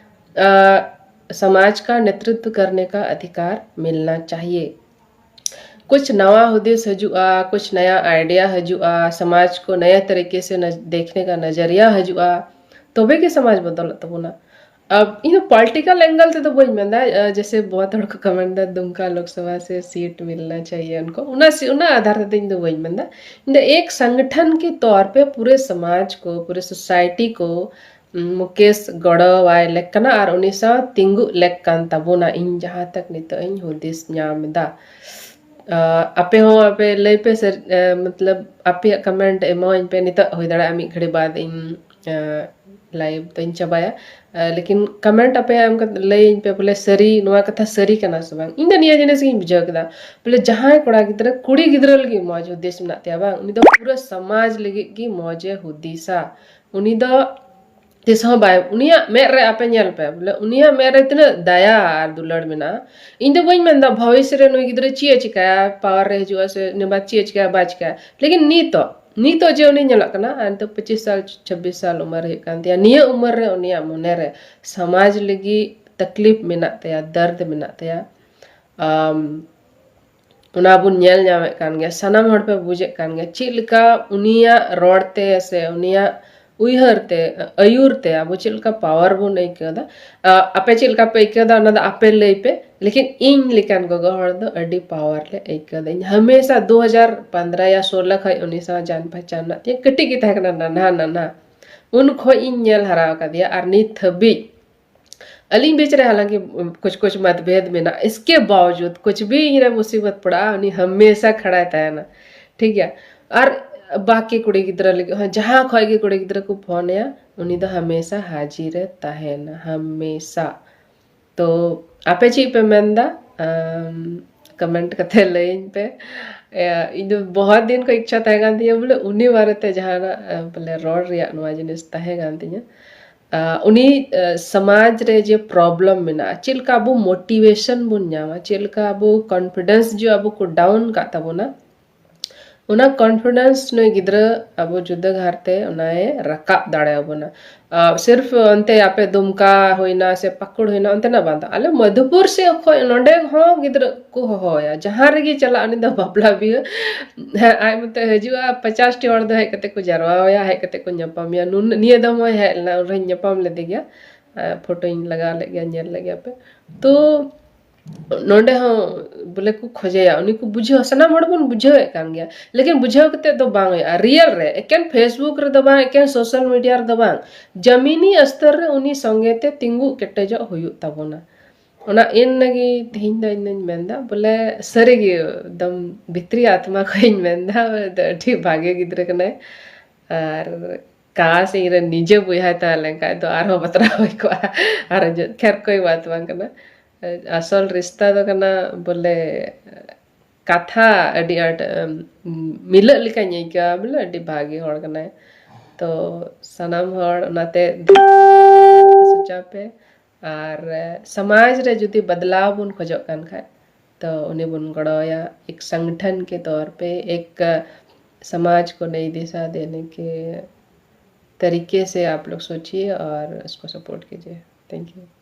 ᱟ, ᱥᱚᱢᱟᱡᱽ ᱠᱟ ᱱᱮᱛᱨᱤᱛᱣ ᱠᱟᱨᱱᱮ ᱠᱟ ᱟᱫᱷᱤᱠᱟᱨ ᱢᱤᱞᱱᱟ ᱪᱟᱦᱤᱭᱮ᱾ ᱠᱩᱪ ᱱᱟᱣᱟ ᱦᱩᱫᱤᱥ ᱦᱤᱡᱩᱜᱼᱟ, ᱠᱩᱪ ᱱᱟᱭᱟ ᱟᱭᱰᱤᱭᱟ ᱦᱤᱡᱩᱜᱼᱟ, ᱥᱚᱢᱟᱡᱽ ᱠᱚ ᱱᱟᱭᱟ ᱛᱟᱨᱤᱠᱮ ᱥᱮ ᱱᱟᱡ-, ᱫᱮᱠᱷᱱᱮ ᱠᱟ ᱱᱟᱡᱟᱨᱤᱭᱟ ᱦᱤᱡᱩᱜᱼᱟ, ᱛᱚᱵᱮ ᱜᱮ ᱥᱚᱢᱟᱡᱽ ᱵᱚᱫᱚᱞᱚᱜ ᱛᱟᱵᱚᱱᱟ᱾ ᱟᱵ ᱤᱧ ᱫᱚ ᱯᱚᱞᱤᱴᱤᱠᱟᱞ ᱮᱝᱜᱮᱞ ᱛᱮᱫᱚ ᱵᱟᱹᱧ ᱢᱮᱱᱫᱟ, ᱟ, ᱡᱮᱥᱮ ᱵᱚᱦᱩᱛ ᱦᱚᱲ ᱠᱚ ᱠᱚᱢᱮᱱᱴ ᱫᱟ ᱫᱩᱢᱠᱟ ᱞᱳᱠᱥᱚᱵᱷᱟ ᱥᱮ ᱥᱤᱴ ᱢᱤᱞᱱᱟ ᱪᱟᱦᱤᱭᱮ ᱩᱱᱠᱩ, ᱚᱱᱟ ᱥᱤ-, ᱚᱱᱟ ᱟᱫᱷᱟᱨ ᱛᱮᱫᱚ ᱤᱧ ᱫᱚ ᱵᱟᱹᱧ ᱢᱮᱱᱫᱟ᱾ ᱤᱧ ᱫᱚ ᱮᱠ ᱥᱚᱝᱜᱚᱴᱷᱚᱱ ᱠᱮ ᱛᱚᱨ ᱯᱮ ᱯᱩᱨᱮ ᱥᱚᱢᱟᱡᱽ ᱠᱚ, ᱯᱩᱨᱮ ᱥᱳᱥᱟᱭᱴᱤ ᱠᱚ ᱢᱩᱠᱮᱥ ᱜᱚᱲᱚᱣᱟᱭ ᱞᱮᱠ ᱠᱟᱱᱟ ᱟᱨ ᱩᱱᱤ ᱥᱟᱶ ᱛᱤᱸᱜᱩᱜ ᱞᱮᱠ ᱠᱟᱱ ᱛᱟᱵᱚᱱᱟ, ᱤᱧ ᱡᱟᱦᱟᱸ ᱛᱟᱠ ᱱᱤᱛᱚᱜ ᱤᱧ ᱦᱩᱫᱤᱥ ᱧᱟᱢ ᱮᱫᱟ᱾ ᱟ, ᱟᱯᱮ ᱦᱚᱸ ᱟᱯᱮ ᱞᱟᱹᱭ ᱯᱮ ᱥᱮ, ᱟ, ᱢᱚᱛᱞᱚᱵ ᱟᱯᱮᱭᱟᱜ ᱠᱚᱢᱮᱱᱴ ᱮᱢᱟᱣᱟᱹᱧ ᱯᱮ, ᱱᱤᱛᱚᱜ ᱦᱩᱭ ᱫᱟᱲᱮᱭᱟᱜᱼᱟ ᱢᱤᱫ ᱜᱷᱟᱹᱲᱤ ᱵᱟᱫ ᱤᱧ, ᱟ, ᱞᱟᱭᱤᱵᱷ ᱫᱚᱧ ᱪᱟᱵᱟᱭᱟ᱾ ᱟ, ᱞᱮᱠᱤᱱ ᱠᱚᱢᱮᱱᱴ ᱟᱯᱮ ᱮᱢ ᱠᱟᱛᱮ ᱞᱟᱹᱭᱟᱹᱧ ᱯᱮ ᱵᱚᱞᱮ ᱥᱟᱹᱨᱤ, ᱱᱚᱣᱟ ᱠᱟᱛᱷᱟ ᱥᱟᱹᱨᱤ ᱠᱟᱱᱟ ᱥᱮ ᱵᱟᱝ? ᱤᱧ ᱫᱚ ᱱᱤᱭᱟᱹ ᱡᱤᱱᱤᱥ ᱜᱤᱧ ᱵᱩᱡᱷᱟᱹᱣ ᱠᱮᱫᱟ ᱵᱚᱞᱮ ᱡᱟᱦᱟᱸᱭ ᱠᱚᱲᱟ ᱜᱤᱫᱽᱨᱟᱹ ᱠᱩᱲᱤ ᱜᱤᱫᱽᱨᱟᱹ ᱞᱟᱹᱜᱤᱫ ᱢᱚᱡᱽ ᱦᱩᱫᱤᱥ ᱢᱮᱱᱟᱜ ᱛᱟᱭᱟ ᱵᱟᱝ, ᱩᱱᱤ ᱫᱚ ᱯᱩᱨᱟᱹ ᱥᱚᱢᱟᱡᱽ ᱞᱟᱹᱜᱤᱫ ᱜᱮ ᱢᱚᱡᱽ ᱮ ᱦᱩᱫᱤᱥᱟ᱾ ᱩᱱᱤ ᱫᱚ ᱛᱤᱥ ᱦᱚᱸ ᱵᱟᱭ, ᱩᱱᱤᱭᱟᱜ ᱢᱮᱫ ᱨᱮ ᱟᱯᱮ ᱧᱮᱞ ᱯᱮ, ᱵᱚᱞᱮ ᱩᱱᱤᱭᱟᱜ ᱢᱮᱫ ᱨᱮ ᱛᱤᱱᱟᱹᱜ ᱫᱟᱭᱟ ᱟᱨ ᱫᱩᱞᱟᱹᱲ ᱢᱮᱱᱟᱜᱼᱟ᱾ ᱤᱧ ᱫᱚ ᱵᱟᱹᱧ ᱢᱮᱱᱫᱟ ᱵᱷᱚᱵᱤᱥ ᱨᱮ ᱱᱩᱭ ᱜᱤᱫᱽᱨᱟᱹ ᱪᱮᱫ ᱮ ᱪᱤᱠᱟᱭᱟ, ᱯᱟᱣᱟᱨ ᱨᱮ ᱦᱤᱡᱩᱜᱼᱟ ᱥᱮ ᱩᱱᱤ ᱵᱟᱫ ᱪᱮᱫ ᱮ ᱪᱤᱠᱟᱭᱟ, ᱵᱟᱭ ᱪᱤᱠᱟᱭᱟ, ᱞᱮᱠᱤᱱ ᱱᱤᱛᱚᱜ, ᱱᱤᱛᱚᱜ ᱡᱮ ᱩᱱᱤ ᱧᱮᱞᱚᱜ ᱠᱟᱱᱟ, ᱟᱨ ᱱᱤᱛᱚᱜ ᱯᱚᱸᱪᱤᱥ ᱥᱟᱞ, ᱪᱷᱟᱵᱵᱤᱥ ᱥᱟᱞ ᱩᱢᱮᱨ ᱦᱩᱭᱩᱜ ᱠᱟᱱ ᱛᱟᱭᱟ, ᱱᱤᱭᱟᱹ ᱩᱢᱮᱨ ᱨᱮ ᱩᱱᱤᱭᱟᱜ ᱢᱚᱱᱮ ᱨᱮ ᱥᱚᱢᱟᱡᱽ ᱞᱟᱹᱜᱤᱫ ᱛᱟᱠᱞᱤᱯ ᱢᱮᱱᱟᱜ ᱛᱟᱭᱟ, ᱫᱟᱨᱫ ᱢᱮᱱᱟᱜ ᱛᱟᱭᱟ᱾ ᱟᱢ, ᱚᱱᱟ ᱵᱚᱱ ᱧᱮᱞ ᱧᱟᱢᱮᱫ ᱠᱟᱱ ᱜᱮᱭᱟ, ᱥᱟᱱᱟᱢ ᱦᱚᱲ ᱯᱮ ᱵᱩᱡᱮᱫ ᱠᱟᱱ ᱜᱮᱭᱟ ᱪᱮᱫ ᱞᱮᱠᱟ ᱩᱱᱤᱭᱟᱜ ᱨᱚᱲ ᱛᱮ ᱥᱮ ᱩᱱᱤᱭᱟᱜ ᱩᱭᱦᱟᱹᱨ ᱛᱮ, ᱟᱹᱭᱩᱨ ᱛᱮ ᱟᱵᱚ ᱪᱮᱫ ᱞᱮᱠᱟ ᱯᱟᱣᱟᱨ ᱵᱚᱱ ᱟᱹᱭᱠᱟᱹᱣ ᱮᱫᱟ᱾ ᱟ, ᱟᱯᱮ ᱪᱮᱫ ᱞᱮᱠᱟ ᱯᱮ ᱟᱹᱭᱠᱟᱹᱣ ᱮᱫᱟ ᱚᱱᱟ ᱫᱚ ᱟᱯᱮ ᱞᱟᱹᱭ ᱯᱮ, ᱞᱮᱠᱤᱱ ᱤᱧ ᱞᱮᱠᱟᱱ ᱜᱚᱜᱚ ᱦᱚᱲ ᱫᱚ ᱟᱹᱰᱤ ᱯᱟᱣᱟᱨ ᱞᱮ ᱟᱹᱭᱠᱟᱹᱣ ᱮᱫᱟ᱾ ᱤᱧ ᱦᱟᱢᱮᱥᱟ ᱫᱩ ᱦᱟᱡᱟᱨ ᱯᱚᱱᱫᱽᱨᱚ ᱭᱟ ᱥᱳᱞᱳ ᱠᱷᱚᱱ ᱩᱱᱤ ᱥᱟᱶ ᱡᱟᱱ ᱯᱮᱦᱪᱟᱱ ᱢᱮᱱᱟᱜ ᱛᱤᱧᱟᱹ, ᱠᱟᱹᱴᱤᱡ ᱜᱮ ᱛᱟᱦᱮᱸ ᱠᱟᱱᱟ, ᱱᱟᱱᱦᱟ ᱱᱟᱱᱦᱟ, ᱩᱱ ᱠᱷᱚᱱ ᱤᱧ ᱧᱮᱞ ᱦᱟᱨᱟ ᱟᱠᱟᱫᱮᱭᱟ ᱟᱨ ᱱᱤᱛ ᱦᱟᱹᱵᱤᱡ ᱟᱹᱞᱤᱧ ᱵᱤᱪ ᱨᱮ ᱦᱟᱞᱟᱝᱠᱤ ᱠᱩᱪ ᱠᱩᱪ ᱢᱚᱛᱵᱷᱮᱫ ᱢᱮᱱᱟᱜ, ᱤᱥᱠᱮ ᱵᱟᱣᱡᱩᱫ ᱠᱩᱪ ᱵᱷᱤ ᱤᱧ ᱨᱮ ᱢᱩᱥᱤᱵᱚᱛ ᱯᱟᱲᱟᱜᱼᱟ, ᱩᱱᱤ ᱦᱟᱢᱮᱥᱟ ᱠᱷᱟᱲᱟᱭ ᱛᱟᱦᱮᱱᱟ, ᱴᱷᱤᱠ ᱜᱮᱭᱟ᱾ ᱟᱨ ᱵᱟᱠᱤ ᱠᱩᱲᱤ ᱜᱤᱫᱽᱨᱟᱹ ᱞᱟᱹᱜᱤᱫ ᱦᱚᱸ, ᱡᱟᱦᱟᱸ ᱠᱷᱚᱡ ᱜᱮ ᱠᱩᱲᱤ ᱜᱤᱫᱽᱨᱟᱹ ᱠᱚ ᱯᱷᱳᱱ ᱟᱭᱟ, ᱩᱱᱤ ᱫᱚ ᱦᱟᱢᱮᱥᱟ ᱦᱟᱡᱤᱨ ᱨᱮ ᱛᱟᱦᱮᱱᱟ, ᱦᱟᱢᱮᱥᱟ᱾ ᱛᱚ ᱟᱯᱮ ᱪᱮᱫ ᱯᱮ ᱢᱮᱱᱫᱟ? ᱟᱢ, ᱠᱚᱢᱮᱱᱴ ᱠᱟᱛᱮ ᱞᱟᱹᱭᱟᱹᱧ ᱯᱮ᱾ ᱮ, ᱤᱧ ᱫᱚ ᱵᱚᱦᱩᱛ ᱫᱤᱱ ᱠᱷᱚᱱ ᱤᱪᱪᱷᱟ ᱛᱟᱦᱮᱸ ᱠᱟᱱ ᱛᱤᱧᱟᱹ ᱵᱚᱞᱮ ᱩᱱᱤ ᱵᱟᱨᱮᱛᱮ ᱡᱟᱦᱟᱱᱟᱜ, ᱮ, ᱵᱚᱞᱮ ᱨᱚᱲ ᱨᱮᱭᱟᱜ ᱱᱚᱣᱟ ᱡᱤᱱᱤᱥ ᱛᱟᱦᱮᱸ ᱠᱟᱱ ᱛᱤᱧᱟᱹ᱾ ᱩᱱᱤ ᱥᱚᱢᱟᱡᱽ ᱨᱮ ᱡᱮ ᱯᱨᱚᱵᱞᱮᱢ ᱢᱮᱱᱟᱜᱼᱟ, ᱪᱮᱫ ᱞᱮᱠᱟ ᱟᱵᱚ ᱢᱳᱴᱤᱵᱷᱮᱥᱚᱱ ᱵᱚᱱ ᱧᱟᱢᱟ, ᱪᱮᱫ ᱞᱮᱠᱟ ᱟᱵᱚ ᱠᱚᱱᱯᱷᱤᱰᱮᱱᱥ ᱡᱮ ᱟᱵᱚ ᱠᱚ ᱰᱟᱣᱩᱱ ᱠᱟᱜ ᱛᱟᱵᱚᱱᱟ, ᱚᱱᱟ ᱠᱚᱱᱯᱷᱤᱰᱮᱱᱥ ᱱᱩᱭ ᱜᱤᱫᱽᱨᱟᱹ ᱟᱵᱚ ᱡᱩᱫᱟᱹ ᱫᱷᱟᱨᱛᱮ ᱚᱱᱟᱭ ᱨᱟᱠᱟᱵ ᱫᱟᱲᱮᱭᱟᱵᱚᱱᱟ᱾ ᱥᱤᱨᱯᱷ ᱚᱱᱛᱮ ᱟᱯᱮ ᱫᱩᱢᱠᱟ ᱦᱩᱭᱱᱟ ᱥᱮ ᱯᱟᱹᱠᱩᱲ ᱦᱩᱭᱱᱟ, ᱚᱱᱛᱮᱱᱟᱜ ᱵᱟᱝ ᱫᱚ, ᱟᱞᱮ ᱢᱚᱫᱷᱩᱯᱩᱨ ᱥᱮᱫ ᱠᱷᱚᱱ ᱱᱚᱸᱰᱮ ᱦᱚᱸ ᱜᱤᱫᱽᱨᱟᱹ ᱠᱚ ᱦᱚᱦᱚᱣᱟᱭᱟ, ᱡᱟᱦᱟᱸ ᱨᱮᱜᱮ ᱪᱟᱞᱟᱜ ᱩᱱᱤ ᱫᱚ ᱵᱟᱯᱞᱟ ᱵᱤᱦᱟᱹ᱾ ᱦᱮᱸ, ᱟᱡ ᱢᱚᱛᱚ ᱦᱤᱡᱩᱜᱼᱟ, ᱯᱚᱪᱟᱥ ᱴᱤ ᱦᱚᱲ ᱫᱚ ᱦᱮᱡ ᱠᱟᱛᱮ ᱠᱚ ᱡᱟᱨᱣᱟᱣᱟᱭᱟ, ᱦᱮᱡ ᱠᱟᱛᱮ ᱠᱚ ᱧᱟᱯᱟᱢᱮᱭᱟ᱾ ᱱᱩᱱ- ᱱᱤᱭᱟᱹ ᱫᱚᱢ ᱦᱚᱸᱭ ᱦᱮᱡ ᱞᱮᱱᱟ, ᱩᱱ ᱨᱮᱦᱚᱸᱧ ᱧᱟᱯᱟᱢ ᱞᱮᱫᱮ ᱜᱮᱭᱟ᱾ ᱯᱷᱳᱴᱳᱧ ᱞᱟᱜᱟᱣ ᱞᱮᱫ ᱜᱮᱭᱟ, ᱧᱮᱞ ᱞᱮᱫ ᱜᱮᱭᱟ ᱯᱮ᱾ ᱛᱚ ᱱᱚᱸᱰᱮ ᱦᱚᱸ ᱵᱚᱞᱮ ᱠᱚ ᱠᱷᱚᱡᱮᱭᱟ, ᱩᱱᱤ ᱠᱚ ᱵᱩᱡᱷᱟᱹᱣᱟ, ᱥᱟᱱᱟᱢ ᱦᱚᱲ ᱵᱚᱱ ᱵᱩᱡᱷᱟᱹᱣᱮᱫ ᱠᱟᱱ ᱜᱮᱭᱟ, ᱞᱮᱠᱤᱱ ᱵᱩᱡᱷᱟᱹᱣ ᱠᱟᱛᱮ ᱫᱚ ᱵᱟᱝ ᱦᱩᱭᱩᱜᱼᱟ᱾ ᱨᱤᱭᱮᱞ ᱨᱮ ᱮᱠᱮᱱ ᱯᱷᱮᱥᱵᱩᱠ ᱨᱮᱫᱚ ᱵᱟᱝ, ᱮᱠᱮᱱ ᱥᱳᱥᱟᱞ ᱢᱤᱰᱤᱭᱟ ᱨᱮᱫᱚ ᱵᱟᱝ, ᱡᱟᱢᱤᱱᱤ ᱥᱛᱚᱨ ᱨᱮ ᱩᱱᱤ ᱥᱚᱸᱜᱮ ᱛᱮ ᱛᱤᱸᱜᱩ ᱠᱮᱴᱮᱡᱚᱜ ᱦᱩᱭᱩᱜ ᱛᱟᱵᱚᱱᱟ᱾ ᱚᱱᱟ ᱮᱱ ᱞᱟᱹᱜᱤᱫ ᱛᱮᱦᱮᱧ ᱫᱚ ᱤᱧ ᱫᱚᱧ ᱢᱮᱱᱫᱟ, ᱵᱚᱞᱮ ᱥᱟᱹᱨᱤᱜᱮ ᱮᱠᱫᱚᱢ ᱵᱷᱤᱛᱨᱤ ᱟᱛᱢᱟ ᱠᱷᱚᱱ ᱤᱧ ᱢᱮᱱᱫᱟ, ᱟᱹᱰᱤ ᱵᱷᱟᱜᱮ ᱜᱤᱫᱽᱨᱟᱹ ᱠᱟᱱᱟᱭ᱾ ᱟᱨ ᱠᱟᱥ ᱤᱧ ᱨᱮᱱ ᱱᱤᱡᱮ ᱵᱚᱭᱦᱟᱭ ᱛᱟᱦᱮᱸ ᱞᱮᱱ ᱠᱷᱟᱡ ᱫᱚ ᱟᱨᱦᱚᱸ ᱵᱟᱛᱨᱟᱣ ᱦᱩᱭ ᱠᱚᱜᱼᱟ᱾ ᱟᱨ ᱡᱚ-, ᱠᱷᱮᱨ ᱠᱚᱭ ᱵᱟᱛ ᱵᱟᱝ ᱠᱟᱱᱟ᱾ ᱟᱥᱚᱞ ᱨᱤᱥᱛᱟ ᱫᱚ ᱠᱟᱱᱟ ᱵᱚᱞᱮ ᱠᱟᱛᱷᱟ ᱟᱹᱰᱤ ᱟᱸᱴ, ᱮᱢ, ᱢᱤᱞᱟᱹᱜ ᱞᱮᱠᱟᱧ ᱟᱹᱭᱠᱟᱹᱣᱟ, ᱵᱚᱞᱮ ᱟᱹᱰᱤ ᱵᱷᱟᱜᱮ ᱦᱚᱲ ᱠᱟᱱᱟᱭ᱾ ᱛᱚ ᱥᱟᱱᱟᱢ ᱦᱚᱲ ᱚᱱᱟᱛᱮ ᱥᱚᱪᱟᱣ ᱯᱮ᱾ ᱟᱨ ᱥᱚᱢᱟᱡᱽ ᱨᱮ ᱡᱩᱫᱤ ᱵᱟᱫᱞᱟᱣ ᱵᱚᱱ ᱠᱷᱚᱡᱚᱜ ᱠᱟᱱ ᱠᱷᱟᱡ, ᱛᱚ ᱩᱱᱤ ᱵᱚᱱ ᱜᱚᱲᱚᱣᱟᱭᱟ, ᱮᱠ ᱥᱚᱝᱜᱚᱴᱷᱚᱱ ᱠᱮ ᱛᱚᱨ ᱯᱮ, ᱮᱠ ᱥᱚᱢᱟᱡᱽ ᱠᱚ ᱱᱟᱭ ᱫᱤᱥᱟ ᱫᱮᱱᱮ ᱠᱮ ᱛᱟᱨᱤᱠᱮ ᱥᱮ ᱟᱯ ᱞᱳᱜ ᱥᱳᱪᱤᱭᱮ ᱟᱨ ᱩᱥᱠᱳ ᱥᱟᱯᱳᱨᱴ ᱠᱤᱡᱤᱭᱮ᱾ Thank you.